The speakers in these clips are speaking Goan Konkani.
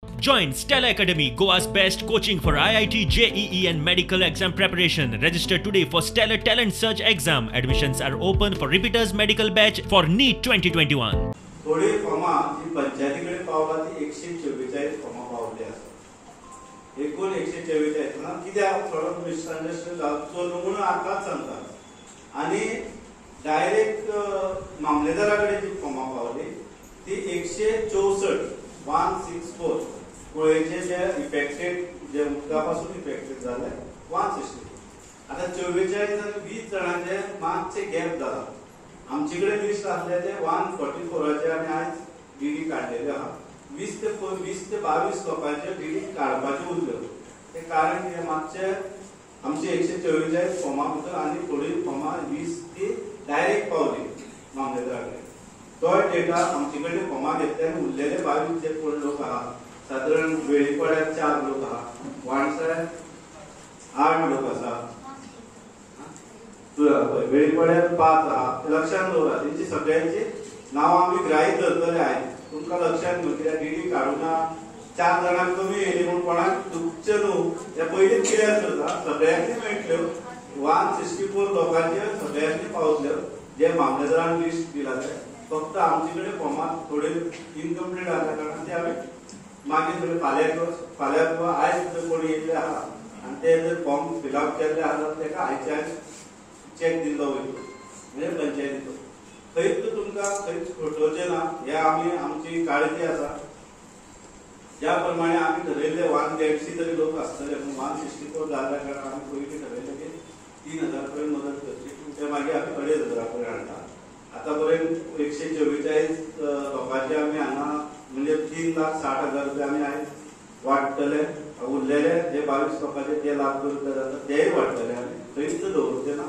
Join Stella Academy, Goa's best coaching for IIT, JEE and medical exam preparation. Register today for Stellar Talent Search exam. Admissions are open for repeaters medical batch for NEET 2021. थोडी फॉर्मां जी पंचायती कडेन पावला ती 144 फॉर्मां पावली आसा. एकूण 144 ना कित्याक थोडो मिसअंडरस्टँड जावचो न्हू म्हणून आतांच सांगता. आनी डायरेक्ट मामलेदारा कडेन जी फॉर्मां पावली ती 164 164 कुळेचे जे इफेक्टेड जे उदका पासून इफेक्टेड जाले 164. आतां 44 आनी 20 जाणांचे मातशे गॅप जाला. आमचे कडेन लिस्ट आसले ते 144 आमी आयज डीडी काडलेले आहा. 20 ते 22 लोकांचे डीडी काडपाचे उरल्यो. ते कारण कितें मातशे आमचे 144 फॉर्मा भितर आनी थोडी फॉर्मां 20 ती डायरेक्ट पावली मामलेदारा कडेन. तोय डेटा आमचे कडले फॉर्मां घेतले आनी उरलेले 22 जे कोण लोक आहा, सादारण वेळीपाड्यार 4 लोक आहा, वाणसाय 8 लोक आसा, वेळीपाड्यार 5 आहा. लक्षात दवरा तेंची सगळ्यांची नांवां आमी ग्राहीत धरतले आयज. तुमकां लक्षात घेवन कित्याक डीडी काडूना 4 जाणांक कमी येयली म्हूण कोणाक दुखचें न्हू हें पयलींच क्लियर करता. सगळ्यांनी मेळटल्यो 164 लोकांचे सगळ्यांनी पावतल्यो जे मामलेदारान लिस्ट दिला ते. फक्त आमचे कडेन फॉर्मां थोडे इनकम्प्लीट आसल्या कारणान ते आमी मागीर थोडे फाल्यां आयज जर कोण येयल्ले आहा आनी ते जर फॉर्म फिलअप केल्ले आहा जाल्यार ताका आयच्या आयज चॅक दिल्लो वयतलो म्हणजे पंचायतीचो. खंयच तुमकां खंयच फटोवचें ना हे आमी आमची काळजी आसा. ज्या प्रमाणे आमी ठरयल्ले 150 तरी लोक आसतले पूण 164 जाल्ल्या कारणान आमी पयलीं ठरयलें की 3000 पर्यंत मदत करची, ते मागीर आमी 2500 पर्यंत हाडटा. आतां पर्यंत 144 लोकांचे आमी हांगा म्हणजे 3,60,000 रुपया आमी आयज वाडटले. उरलेले जे 22 लोकांचे ते लाख रुपया जाता तेय वाडटले. आमी खंयच दवरचे ना.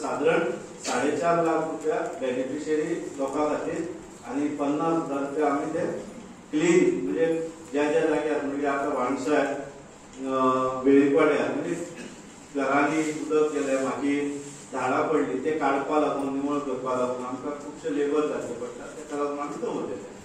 सादारण 4.5 लाख रुपया बेनिफिशरी लोकां खातीर आनी 50,000 रुपया आमी ते क्लीन म्हणजे ज्या ज्या जाग्यार म्हणजे आतां वाणसाय वेळीपाड्यार म्हणजे घरांनी उदक गेलें मागीर झाडां पडली ते काडपा लागून निवळ करपा लागून आमकां खुबशे लेबर घालचे पडटा, तेका लागून आमी दवरलेले.